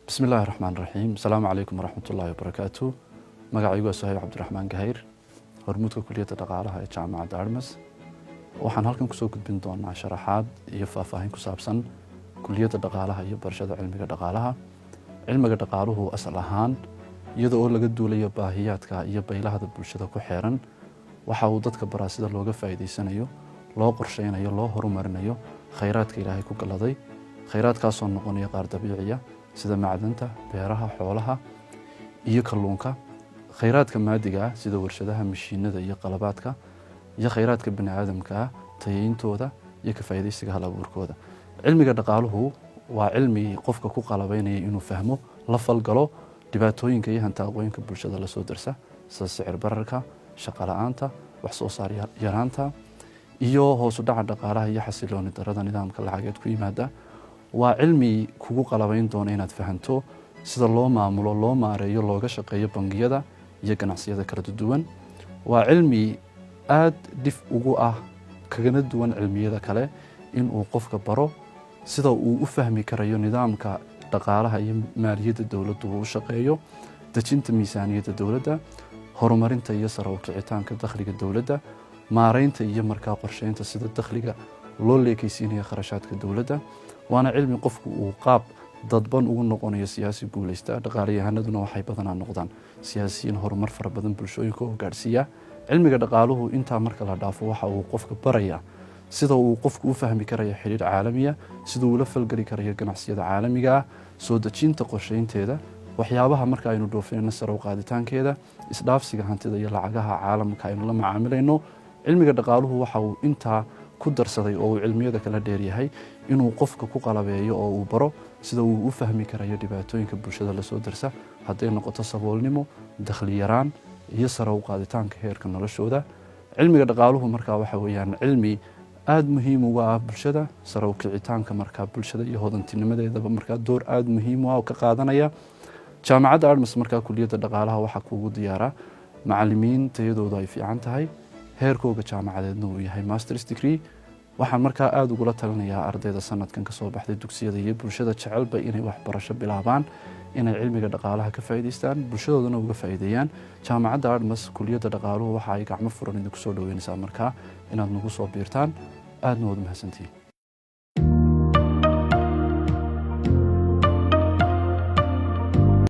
Bismi illaahi raxmaan raxiim. Asalaamu calaykum waraxmat ullaahi wabarakaatu. Magacaygu waa Suhayb Cabdiraxmaan Gahayr, hormuudka Kuliyadda Dhaqaalaha ee Jaamacadda Admas. Waxaan halkan kusoo gudbin doonaa sharaxaad iyo faahfaahin ku saabsan Kuliyadda Dhaqaalaha iyo barashada cilmiga dhaqaalaha. Cilmiga dhaqaaluhu asal ahaan, iyada oo laga duulayo baahiyaadka iyo baylahada bulshada ku xeeran, waxa uu dadka baraa sida looga faa'iidaysanayo, loo qorsheynayo, loo horumarinayo khayraadka Ilaahay ku galladay. Khayraadkaasoo noqonaya qaar dabiiciya sida macdanta, beeraha, xoolaha iyo kalluunka, khayraadka maadiga ah sida warshadaha, mashiinada iyo qalabaadka, iyo khayraadka bani aadamka ah, tayeyntooda iyo ka faa'iidaysiga hal abuurkooda. Cilmiga dhaqaaluhu waa cilmi qofka ku qalabaynaya inuu fahmo, la falgalo dhibaatooyinka iyo hantaaqooyinka bulshada lasoo darsa, sida sicir bararka, shaqo la-aanta, wax soo saar yaraanta iyo hoos u dhaca dhaqaalaha iyo xasilooni darada nidaamka lacageed ku yimaada. Waa cilmi kugu qalabayn doona inaad fahanto sida loo maamulo, loo maareeyo, looga shaqeeyo bangiyada iyo ganacsiyada kala duwan. Waa cilmi aada dhif ugu ah, kagana duwan cilmiyada kale, inuu qofka baro sida uu u fahmi karayo nidaamka dhaqaalaha iyo maaliyadda dowladdu uu u shaqeeyo, dejinta miisaaniyadda dowladda, horumarinta iyo sare u kicitaanka dakhliga dowladda, maareynta iyo markaa qorsheynta sida dakhliga loo leekeysiinayo kharashaadka dowladda. Waana cilmi qofku uu qaab dadban ugu noqonayo siyaasi guuleysta. Dhaqaalayahanaduna waxay badanaa noqdaan siyaasiyiin horumar fara badan bulshooyinka oo gaadhsiiya. Cilmiga dhaqaaluhu intaa marka la dhaafo, waxa uu qofka baraya sida uu qofku u fahmi karayo xiriir caalamiya, sida uu la falgeli karayo ganacsiyada caalamiga ah, soo dejinta qorsheynteeda, waxyaabaha marka aynu dhoofinayno sare u qaaditaankeeda, isdhaafsiga hantida iyo lacagaha caalamka aynu la macaamilayno. Cilmiga dhaqaaluhu waxa uu intaa ku darsaday oo uu cilmiyada kala dheeryahay inuu qofka ku qalabeeyo oo uu baro sida uu u fahmi karayo dhibaatooyinka bulshada lasoo darsa, hadday noqoto saboolnimo, dakhli yaraan iyo sare u qaaditaanka heerka noloshooda. Cilmiga dhaqaaluhu markaa waxa weeyaan cilmi aada muhiim uga ah bulshada, sare u kicitaanka markaa bulshada iyo hodantinimadeedaba markaa door aada muhiim u ah oo ka qaadanaya. Jaamacadda Admas markaa Kuliyadda Dhaqaalaha waxaa kuugu diyaaraa macalimiin tayadoodu ay fiican tahay, heerkooga jaamacadeedna uu yahay masters degree. Waxaan markaa aada ugula talinayaa ardayda sanadkan kasoo baxday dugsiyada iyo bulshada jecelba inay waxbarasho bilaabaan inay cilmiga dhaqaalaha ka faa'iidaystaan, bulshadoodana uga faa'iideeyaan. Jaamacadda Admas Kuliyadda Dhaqaaluhu waxa ay gacmo furan idinku soo dhaweynaysaa markaa inaad nagu soo biirtaan. Aadna waad mahadsantihiin.